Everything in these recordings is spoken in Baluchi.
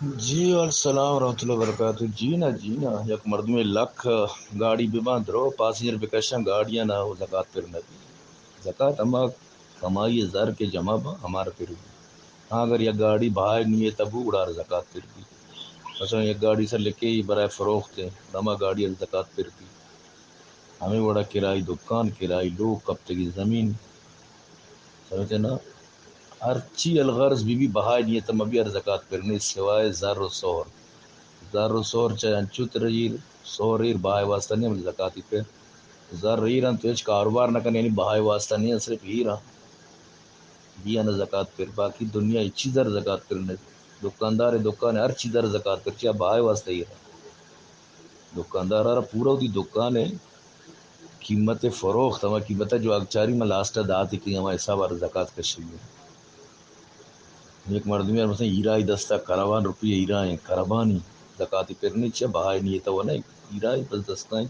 جی، السلام ورحمۃ اللہ وبرکاتہ۔ جی نا، جی نا، یک مردمے لکھ گاڑی بباں، درو پاسنجر بکشاں، گاڑیاں نا، او زکات پر نہ بی۔ زکات ہما کمائی زر کہ جمع با، ہمارا پر بی۔ ہاں، اگر یک گاڑی بہائے نیت بو، گڑا زکات پر بی۔ مثلاً یک گاڑی سر لکھے برائے فروخت ہے، ہما گاڑی زکات پر بی۔ ہمے وڑا کرای دکان، کرای لوگ، کپتگی زمین، سمجھتے نا؟ ہرچی الغرض بی بی، بہائے نیت مبی، ہر زکات پر نہیں، سوائے زر و سہر۔ زر و سہر چاہے انچو تر ایر، سہر ایر، بہائے واسطہ نہیں، بلے زکاتی پر۔ زر ایر انت تو ہچ کاروبار نہ کنے، یعنی بہائے واسطہ نہیں، صرف ایر انت۔ بیا نہ زکات پر، باقی دنیا ہچی زر زکات پر نہیں۔ دکاندار دکان ہر چیز زر زکات پر، چیا بہائے واسطہ ایر انت۔ دکاندار را پورا وتی دکان ہے، قیمت فروخت، ہما قیمت جو اگچاری من لاسٹ داتی کہ ہما حساب ار زکات کشی۔ یک مردمی ار مثلاً ہیرا دستا کربان روپی ہیرا ہیں، کربانی زکاتی پر نہیں، چیا بہائے نیت و نہیں، ہیرا بس دستا ہیں۔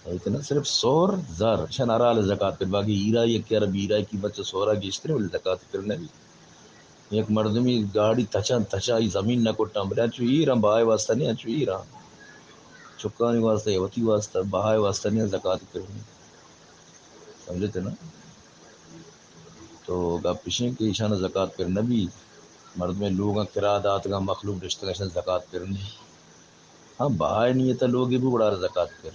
ایتنا صرف سہر زر، شن ہر حال زکات پر، باقی ہیرا یک عرب ہیرا قیمت چہ سہرا گیشتر، بلے زکات پر نہیں۔ یک مردمی گاڑی تچان تچائی زمین نہ کٹاں، بلے انچو ایراں بہائے واسطہ نہیں، انچو ایراں چکانی واسطہ یا وتی واسطہ، بہائے واسطہ نہیں، زکات پر نہیں۔ سمجھتے نا؟ تو گپ اشیں کہ ایشان زکات پر نہ بی، مردمے لوگاں کرا داتگاں، مخلوق نشتگاں، ایشان زکات پر نہیں۔ ہاں، بہائے نیت لوگی بو گڑا زکات پر۔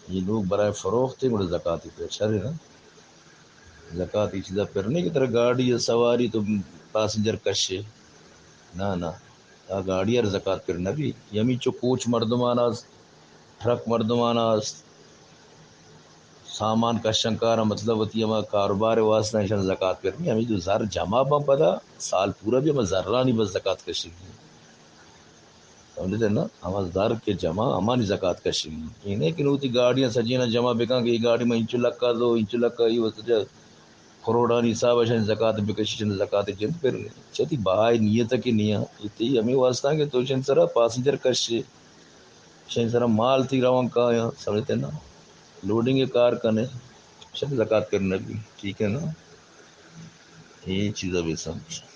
یہ لوگ برائے فروخت ہیں، گڑا زکات پر شر ہے نا؟ زکات یہ چیزا پر نہیں کہ ترا گاڑی سواری تو پاسنجر کشے۔ نہ، نہ۔ آ گاڑی ہر زکات پر نہ بی۔ یمی چو کوچ مردمان است، ٹرک مردمان است، سامان کشن کار، مطلب وتی ہما کاروبار واسطہ ایشان زکات پر نہیں۔ ہمیں جو زر جمع باں پدا سال پورا بی، ہما زرانی بس زکات کشی۔ سمجھتے نا؟ ہما زر کہ جمع، ہمانی زکات کشی۔ یہ نہیں کہ نوتی گاڑیاں سجینا جمع بکاں کہ یہ گاڑی میں انچو لکا دو، انچو لکا، یہ واسطہ کروڑانی حساب اشان زکات بکشی، شن زکات جند پر نہیں۔ چتی بہائے نیت کہ نیا، یہ تی ہمیں واسطہ کہ تو شن سرا پاسنجر کشے، شن سرا مال تی روان کایا، سمجھتے نا؟ لوڈنگ کار کنے، شن زکات پر نہ بی، ٹھیک ہے نا؟ یہ چیزا بی سمجھ۔